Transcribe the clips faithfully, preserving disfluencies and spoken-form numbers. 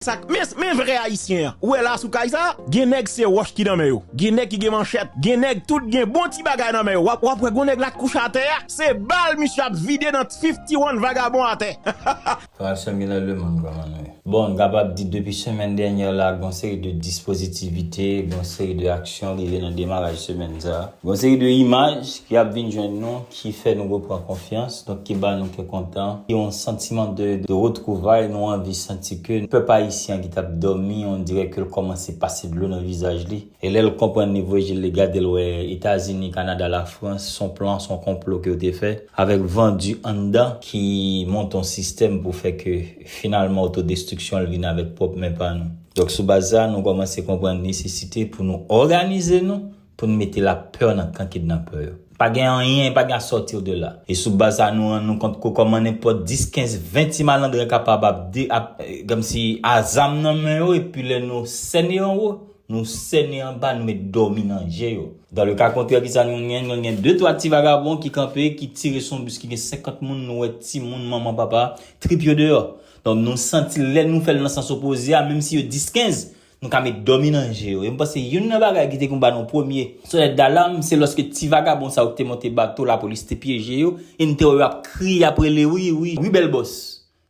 Sa k, men, men vrè ayisyen an. Ou wè la sou kay sa, gen nèg se wòch ki nan men yo. Gen nèg ki gen manchèt. Gen nèg tout gen bon ti bagay nan men yo. W ap, w ap wè gon nèg la k kouche atè a. Se bal misye ap vide nan fifty one vagabon atè. Frè ak sè m ki nan lemonn, kòman nou ye? Bon, n kapab di depi semèn dènyè la, gon seri de dispozitivite, gon seri de aksyon rive nan demaraj semèn sa a. Gon seri de imaj ki ap vin jwenn nou, ki fè nou repran konfyans, donk ki ba nou kè kontan, ki yon santiman de, de retwouvay, nou anvi santi ke pèp ayisyen ki t ap dòmi, on dirè ke l kòmanse pase dlo nan vizaj li. E lè l konprann nivo je l, li gade l wè Etazini, Kanada, Lafrans, s on plan, s on konplo ke yo te fè, avèk Vandu anndan ki monte yon sistèm pou fè ke finalman otodestriksyon l vin avèk pwòp men pa nou. Donk sou baz sa, nou kòmanse konprann nesesite pou nou òganize nou, pou n mete lapè nan kan kidnapè yo. Pa gen anyen, pa gen à sortir de là. E sou baz sa, nou rann nou kont ke kòman nenpòt dis, kenz, ven ti malandren kapab ap, de, ap, kòmsi a zam nan men yo, epi lè nou sène anwo, nou sène anba, nou met dòmi nan je yo. Dans le cas contraire, kisa nou gen? Nou gen de twa ti vagabon ki kanpe, ki tire sou yon bis ki gen senkant moun, nou wè timoun, manman, papa, trip yo deyò. Donk nou santi lè nou fè l nan sans opoze a, menm si yo dis, kenz, nou ka met dòmi nan je yo. E m panse youn nan bagay ki te konn ba nou premye sonèt dalam, se lòske ti vagabon sa yo ki te monte bato, lapolis te pyeje yo, e n te wè yo ap kriye, ap rele, wi, wi, wi, bèl bòs.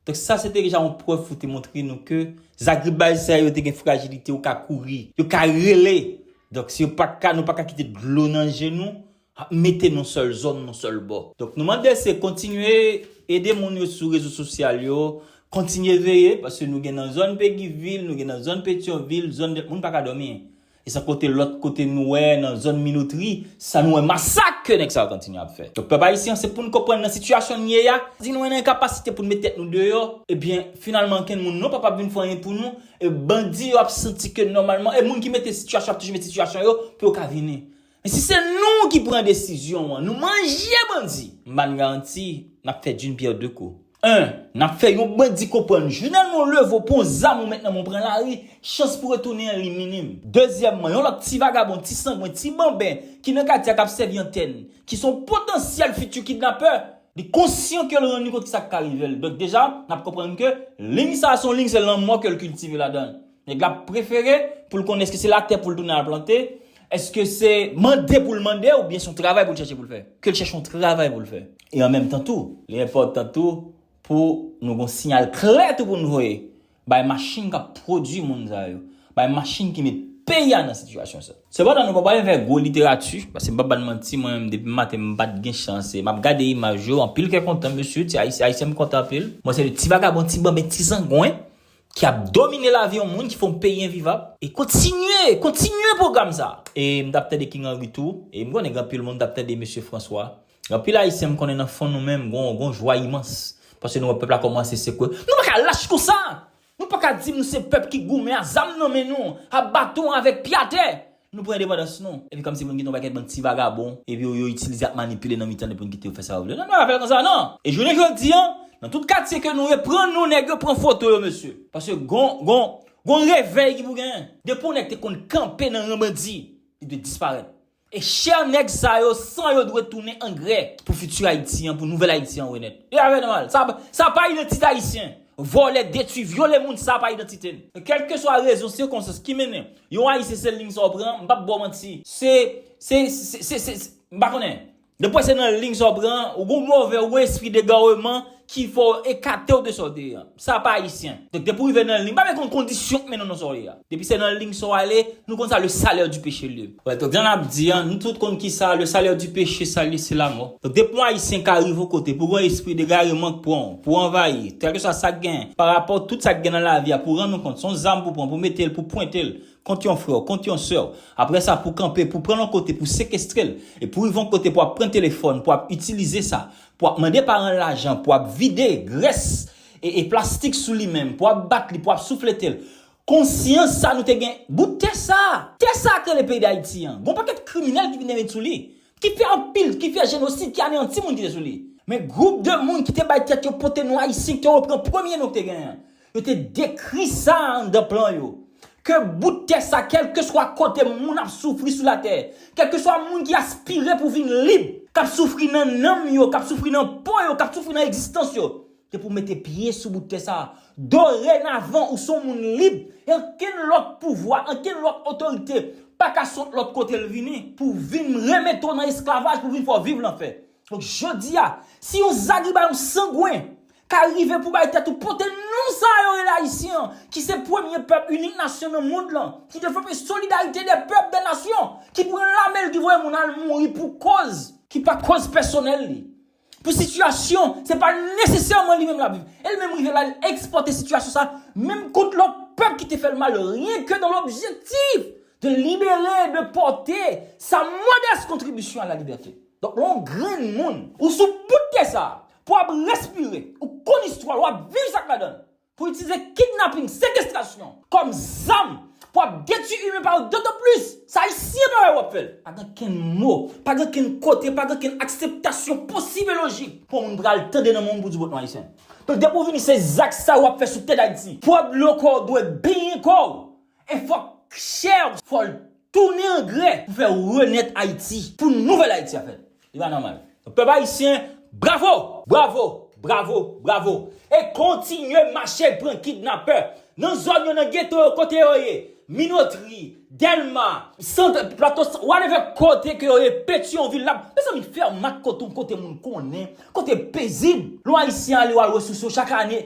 Donk sa se te deja yon prèv pou te montre nou ke zagribay sa yo te gen frajilite, yo ka kouri, yo ka rele. Donk si yo pa ka, nou pa ka kite dlo nan je nou, ap mete nou sèl zòn, nou sèl bò. Donk nou mande se kontinye ede moun yo sou rezo sosyal yo, kontinye veye, paske nou gen nan zòn Pegivil, nou gen nan zòn Petyonvil, zòn de, moun pa ka dòmi. E san konte lòt kote nou wè nan zòn Minotri, sa nou wè masak ke nèg sa yo kontinye ap fè. Donk pèp ayisyen, se pou n konprann nan sitiyasyon n ye a, si nou wè nan enkapasite pou n met tèt nou deyò, ebyen finalman ankenn moun non pa p ap vin fè anyen pou nou, e bandi yo ap santi ke nòmalman, e moun ki mete sitiyasyon ap toujou met sitiyasyon yo pou yo ka vini. Men si se nou ki pran desizyon an, nou manje bandi, m ba n garanti, n ap fè d'une pierre deux coups. En, n ap fè yon bandi konprann, jounen nou leve w pran zam ou met nan men w pran lari, chans pou retounen an li minim. Dezyèmman, yon lòt ti vagabon, ti sangwen, ti banben ki nan katye a k ap sèvi antèn, ki se yon potansyèl fiti kidnapè, li konsyan ke l rann li kont ki sa k ka rive l. Donk deja, n ap konprann ke liy sa a se yon liy se lanmò ke l kiltive ladan l. Nèg la prefere pou l konnen èske se latè pou l tounen al plante, èske se mande pou l mande oubyen se yon travay pou l chèche pou l fè. Ke l chèche yon travay pou l fè. E an menm tan tou, li enpòtan tou pou nou gon siyal klè tou pou nou voye bay machin k ap pwodui moun sa yo, bay machin ki met peyi a nan sitiyasyon sa. Sepandan nou pa pral fè gwo literati, paske m p ap ba n manti, mwen menm depi maten m pa t gen chans, e m ap gade imaj yo, anpil kè kontan mesye, ti ayisyen m kontan anpil. Mwen se de ti vagabon, ti banben, ti sangwen ki ap domine lavi yon moun, ki fè yon peyi envivab. E kontinye, kontinye pwogram sa. E m t ap tande King Henry tou, e m konnen gen anpil moun t ap tande mesye François. Gen anpil ayisyen m konnen nan fon nou menm, gon, gon jwa imans. Paske nou wè pèp la kòmanse sekwe. Nou pa ka lach konsa! Nou pa ka di nou se pèp ki goumen a zam nan men nou, a baton avèk pye atè. Nou pran endepandans nou. Epi kòmsi pou n kite yon pakèt bann ti vagabon, epi yo, yo itilize ak manipile nan mitan nou pou n kite yo fè sa yo vle. Non, nou pa ka fè l konsa non. E jounen jodi an, nan tout katye ke nou ye pran nou, nèg yo pran foto yo, mesye. Paske gon, gon, gon revèy ki pou genyen. Depi yon nèg te konn kanpe nan ran bandi, li dwe disparèt. E chè nèg sa yo, san yo dwe tounen angrè pou fiti Ayiti an, pou nouvèl Ayiti an renèt. E afè nòmal. Sa, sa pa idantite ayisyen. Vòlè, detwi, vyole moun, sa pa idantite n. Kèlkeswa rezon, sikonstans ki mennen yon ayisyen se liy sa w pran, m p ap ba w manti. Se, se, se, se, se, se, m pa konnen. Depi w wè se nan liy sa w pran, ou gon move, ou gon espri degareman ki fè w ekate w de sa w te ye an. Sa pa ayisyen. Donk, depi w rive nan liy, m pa bezwen konn kondisyon k mennen w nan sa w ye a. Depi se nan liy sa w ale, nou konn sa, le salaire du péché l ye. Wè, donk, jan n ap di an, nou tout konn kisa, le salaire du péché, sa l ye, se lamò. Donk, depi yon ayisyen ka rive yon kote pou gon espri degareman k pran w, pou anvayi, kèlkeswa sa k genyen, pa rapò tout sa k gen nan lavi a, pou rann ou kont, se yon zam pou pran, pou mete l, pou pwente l kont yon frè w, kont yon sè w. Apre sa, pou kanpe, pou pran l yon kote, pou sekestre l. E pou rive yon kote, pou ap pran telefòn, pou ap itilize sa, pou ap mande paran l lajan, pou ap vide grès e, e plastik sou li menm, pou ap bat li, pou ap souflete l. Konsyans sa nou te gen, bout tè sa, tè sa k rele peyi Dayiti an. Gon pakèt kriminèl ki vin met sou li, ki fè anpil, ki fè jenosid, ki aneyanti moun ki te sou li. Men gwoup de moun ki te bay tèt yo pote non ayisyen, ki te repran premye non ki te genyen an. Yo te dekri sa anndan plan yo. Ke bout tè sa, kèlkeswa kote moun ap soufri sou latè, kèlkeswa moun ki aspire pou vin lib, k ap soufri nan nanm yo, k ap soufri nan po yo, k ap soufri nan egzistans yo, Depi w mete pye sou bout tè sa a, dorenavan ou se yon moun lib. E ankenn lòt pouvwa, ankenn lòt otorite pa ka sot lòt kote l vini pou vin remete w nan esklavaj, pou vin fè w viv lanfè. Donk, jodi a, si yon zagiba, yon sangwen ka rive pou bay tèt ou pote non sa yo rele Ayisyen an, ki se premye pèp, inik nasyon nan mond lan, ki devlope solidarite de pèp, de nasyon, ki pran lame l, ki voye moun al mouri pou kòz ki pa kòz pèsonèl li, pou sitiyasyon, se pa nesesèman li menm l ap viv. E l menm rive la, l ekspòte sitiyasyon sa, menm kont lòt pèp ki te fè l mal, rien que dans l'objectif de libérer, de porter sa modeste contribution à la liberté. Donk, lè yon grenn moun, ou sou bout tè sa, pou w ap respire, ou konn istwa l, w ap viv sa k ladan l, pou itilize kidnaping, sekestrasyon, kòm zam, pou ap detwi imen pa yo, dotan plis, sa Ayisyen pa wè w ap fè l. Pa gen kenn mo, pa gen kenn kote, pa gen kenn akseptasyon posib e lojik pou yon moun pral tande nan men w pou di w pa t yon Ayisyen. Donk, depi w vini, se zak sa w ap fè sou tè Dayiti. Pwòp dlo kò w dwe benyen kò w. E fòk chè w, fò l tounen angrè pou fè renèt Ayiti, pou nouvèl Ayiti a fèt. Li pa nòmal. Donk, pèp ayisyen, bravo! Bravo! Bravo! Bravo! E kontinye mache pran kidnapè nan zòn yo, nan geto yo, kote yo ye. Minotri, Dèlma, Sant, Plato, whatever kote ke yo ye, Petyonvil la. Mezanmi, fè w mak kote, kote moun konnen, kote pezib. Lè w ayisyen ale, w al resousen w chak ane.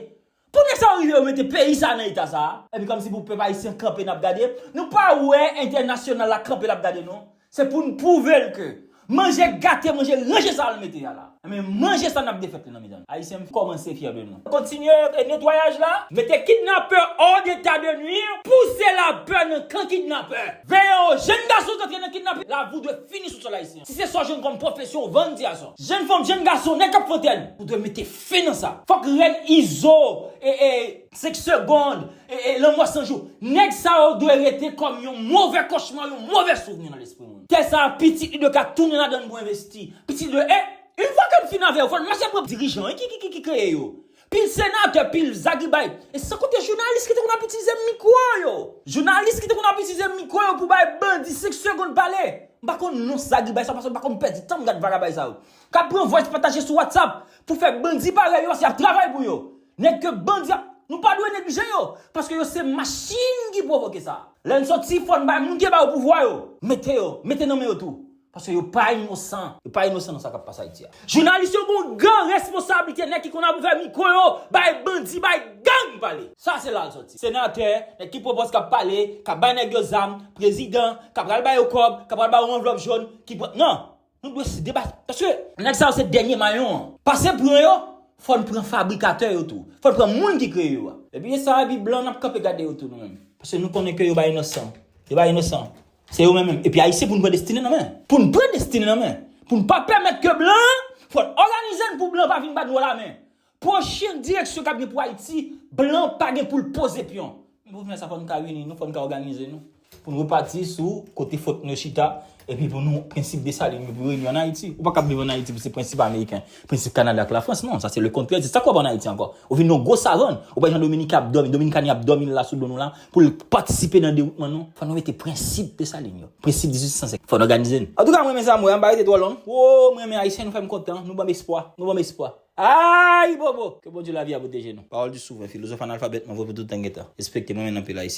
Pou nèg sa yo rive, yo mete peyi sa nan eta sa a. Epi kòmsi pou pèp ayisyen kanpe n ap gade. Nou pa wè entènasyonal la kanpe l ap gade nou. Se pou n pwouve l ke manje gate, manje ranje sa l mete a la. Men manje sa n ap defèt li nan mitan nou. Ayisyen, m kòmanse fyè de nou. Kontinye, e, netwayaj la. Mettez kidnappeurs hors d'état de nuire. Poussez la peur nan kan kidnapè. Veye o, jèn gason k antre nan kidnaping la, vous devez fini sou sòl ayisyen. Si se sa w jwenn kòm pwofesyon, ou vann di a sa. Jèn fanm, jèn gason, nèg k ap fonn tè nou, ou dwe mete fen nan sa. Fòk rèn Izo, e, e, senk segonn, e, e, lanmò san jou. Nèg sa yo dwe rete kòm yon move kochma, yon move souvni nan lespri moun. Tè sa a, pitit li dwe ka tounen ladan l pou envesti. Pitit li dwe, e, yon fwa ke n fin avè yo, fò n mache pran dirijan ki, ki, ki, ki kreye yo. Pil senatè, pil zagibay. E san konte jounalis ki te konn ap itilize mikwo yo. Jounalis ki te konn ap itilize mikwo yo pou bay bandi senk segonn pale. M pa konn non zagibay sa, paske m pa konn pèdi tan m gad vagabay sa yo. K ap pran voice pataje sou WhatsApp pou fè bandi parèy yo, paske y ap travay pou yo. Nèg ke bandi ap, nou pa dwe neglije yo, paske yo se machin ki pwovoke sa. Lè n soti, fò n bay moun ki ba yo pouvwa yo. Mete yo, mete nan men yo tou. Paske yo pa inosan. Yo pa inosan nan sa k ap pase Ayiti a. Jounalis yo gen yon gran responsablite, nèg ki konn ap ouvè mikwo yo, bay bandi, bay gang pale. Sa se la l soti. Senatè, nèg ki pwopòz k ap pale, k ap bay nèg yo zam, prezidan, k ap pral ba yo kòb, k ap pral ba yo anvlòp jòn, ki pran, non. Nou dwe se deba. Paske nèg sa yo se dènye mayon an. Pase pran yo, fò n pran fabrikatè yo tou. Fò n pran moun ki kreye yo a. Epi e sa, epi blan n ap kanpe gade yo tou nou menm. Paske nou konnen ke yo pa inosan. Yo pa inosan. Se yo menm menm. Epi ayisyen pou n pran destine nan men. Pou n pran destine nan men. Pou n pa pèmèt ke blan, fò n òganize n pou blan pa vin bat nou lamen. Pwochen direksyon k ap gen pou Ayiti, blan pa gen pou l poze pyon. Men pou fè sa, fò n ka ini nou, fò n ka òganize nou. Pou n repati sou kote fòt nou chita, epi pou nou, prensip Desalin yo pou reyini ann Ayiti. Ou pa kab viv ann Ayiti pou se prensip ameriken, prensip Kanada ak Lafrans, non, sa se le kontrè de sa k w ap ann Ayiti ankò. Ou vin yon gwo savann, ou pa jan Dominik ap dòmi, Dominikani ap dòmi la sou do nou la, pou l patisipe nan dewoutman nou. Fò nou mete prensip Desalin yo, prensip dizuit san senk. Fò n òganize n. Antouka, mwen renmen sa, mwen, m pa rete twò long. Wo, mwen renmen Ayisyen, nou fè m kontan, nou ban m espwa, nou ban m espwa. Ay, bobo! Ke Bondye lavi a pwoteje nou. Parole du souverain, philosophe analfabèt, mwen vre pou tout tan gentan. Respekte, mwen renmen anpil Ayisyen.